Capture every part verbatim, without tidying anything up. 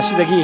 ꯑꯁꯤꯗꯒꯤ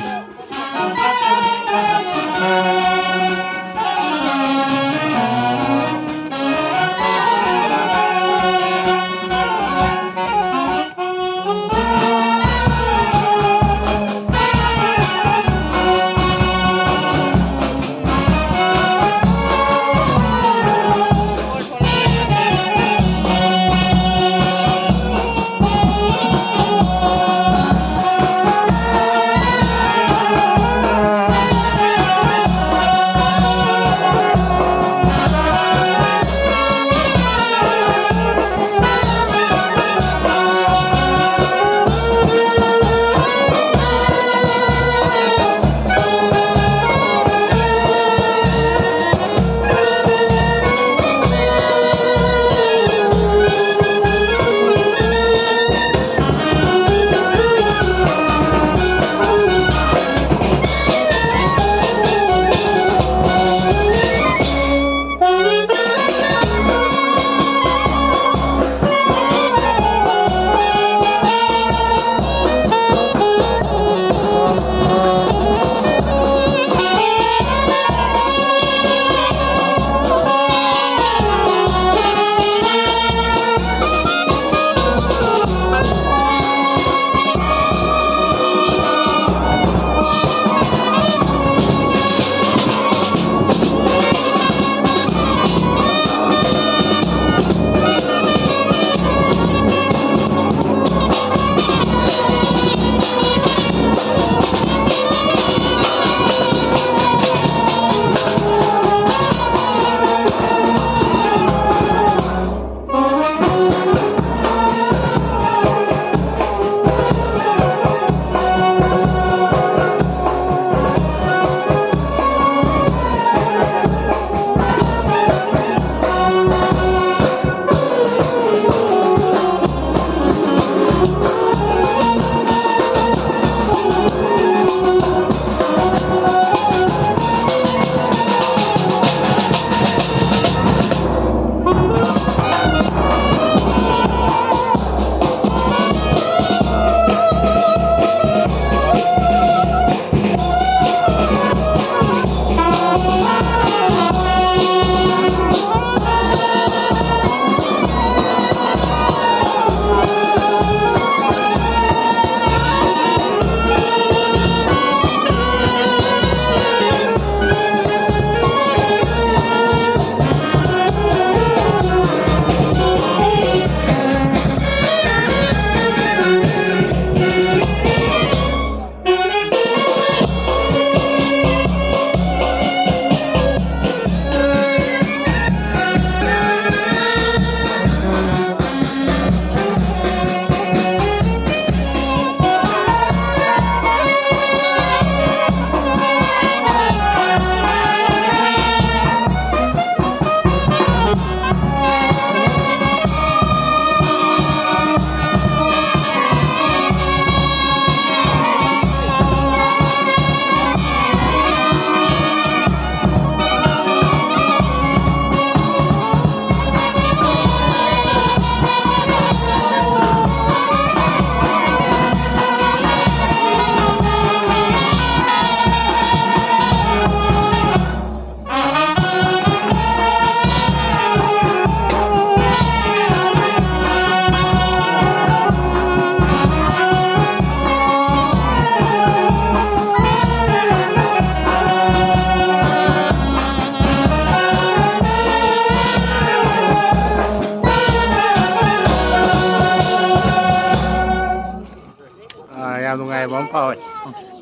ꯌꯥꯝ ꯅꯨꯡꯉꯥꯏꯕ ꯑꯃ ꯐꯥꯎꯋꯦ꯫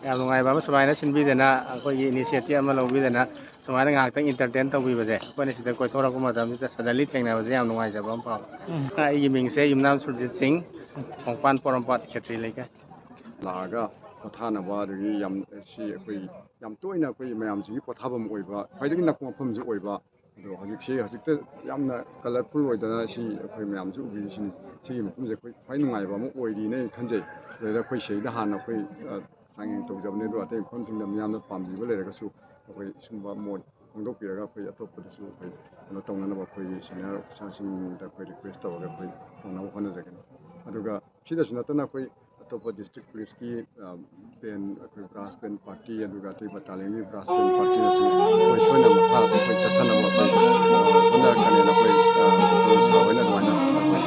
ꯌꯥꯝ ꯅꯨꯡꯉꯥꯏꯕ ꯑꯃ ꯁꯨꯃꯥꯏꯅ ꯁꯤꯟꯕꯤꯗꯅ, ꯑꯩꯈꯣꯏꯒꯤ initiative ꯑꯃ ꯂꯧꯕꯤꯗꯅ, ꯁꯨꯃꯥꯏꯅ ꯉꯥꯏꯍꯥꯛꯇꯪ entertain ꯇꯧꯕꯤꯕꯁꯦ, ꯑꯩꯈꯣꯏꯅ ꯁꯤꯗ ꯀꯣꯏꯊꯣꯔꯛꯄ ꯃꯇꯝꯁꯤꯗ suddenly ꯊꯦꯡꯅꯕꯁꯦ ꯌꯥꯝ ꯅꯨꯡꯉꯥꯏꯖꯕ ꯑꯃ ꯐꯥꯎꯋꯦ꯫ ꯑꯩꯒꯤ ꯃꯤꯡꯁꯦ ꯌꯨꯝꯅꯥꯝ ꯁꯨꯔꯖꯤꯠ ꯁꯤꯡ, ꯈꯣꯡꯄꯥꯟ ꯄꯣꯔꯣꯝꯄꯥꯠ ꯈꯦꯇ꯭ꯔꯤ ꯂꯩꯀꯥꯏ꯫ ꯂꯥꯛꯑꯒ ꯄꯣꯊꯥꯅꯕ, ꯑꯗꯒꯤ ꯌꯥꯝ ꯁꯤ ꯑꯩꯈꯣꯏ ꯌꯥꯝ ꯇꯣꯏꯅ ꯑꯩꯈꯣꯏ ꯃꯌꯥꯝꯁꯤꯒꯤ ꯄꯣꯊꯥꯐꯝ ꯑꯣꯏꯕ, ꯈ꯭ꯋꯥꯏꯗꯒꯤ ꯅꯛꯄ ꯃꯐꯝꯁꯨ ꯑꯣꯏꯕ, ꯑꯗꯣ ꯍꯧꯖꯤꯛꯁꯤ, ꯍꯧꯖꯤꯛꯇ ꯌꯥꯝꯅ colourful ꯑꯣꯏꯗꯅ ꯁꯤ ꯑꯩꯈꯣꯏ ꯃꯌꯥꯝꯁꯨ ꯎꯕꯤꯔꯤꯁꯤꯅꯤ꯫ ꯁꯤꯒꯤ ꯃꯐꯝꯁꯦ ꯑꯩꯈꯣꯏ ꯈ꯭ꯋꯥꯏ ꯅꯨꯡꯉꯥꯏꯕ ꯑꯃ ꯑꯣꯏꯔꯤꯅ ꯑꯩ ꯈꯟꯖꯩ꯫ ꯑꯗꯨꯗ ꯑꯩꯈꯣꯏ ꯁꯤꯗꯩꯗ ꯍꯥꯟꯅ ꯑꯩꯈꯣꯏ, ꯑ, ꯆꯥꯡꯌꯦꯡ ꯇꯧꯖꯕꯅꯦ, ꯑꯗꯣ ꯑꯇꯩ ꯃꯐꯝꯁꯤꯡꯗ ꯃꯤꯌꯥꯝꯅ ꯄꯥꯝꯕꯤꯕ ꯂꯩꯔꯒꯁꯨ ꯑꯩꯈꯣꯏ ꯁꯨꯝꯕ ꯃꯣꯠ ꯐꯣꯡꯗꯣꯛꯄꯤꯔꯒ ꯑꯩꯈꯣꯏ ꯑꯇꯣꯞꯄꯗꯁꯨ ꯑꯩꯈꯣꯏ ꯀꯩꯅꯣ ꯇꯧꯅꯅꯕ ꯑꯩꯈꯣꯏꯒꯤ senior officerꯁꯤꯡꯗ ꯑꯩꯈꯣꯏ request ꯇꯧꯔꯒ ꯑꯩꯈꯣꯏ ꯇꯧꯅꯕ ꯍꯣꯠꯅꯖꯒꯅꯤ꯫ ꯑꯗꯨꯒ ꯁꯤꯗꯁꯨ ꯅꯠꯇꯅ ꯑꯩꯈꯣꯏ ꯑꯇꯣꯞꯄ district policeꯀꯤ, ꯑ, band, ꯑꯩꯈꯣꯏ brass band party, ꯑꯗꯨꯒ ꯑꯇꯩ battalionꯒꯤ brass band partyꯅꯁꯨ ꯑꯩꯈꯣꯏ ꯁꯣꯏꯅ ꯃꯈꯥ ꯑꯩꯈꯣꯏ ꯆꯠꯊꯅꯕ ꯑꯩꯈꯣꯏ, ꯑ, ꯍꯣꯠꯅꯔꯛꯀꯅꯦꯅ ꯑꯩꯈꯣꯏ, ꯑ, ꯑꯩꯈꯣꯏ sir ꯍꯣꯏꯅ ꯑꯗꯨꯃꯥꯏꯅ ꯑꯩꯈꯣꯏ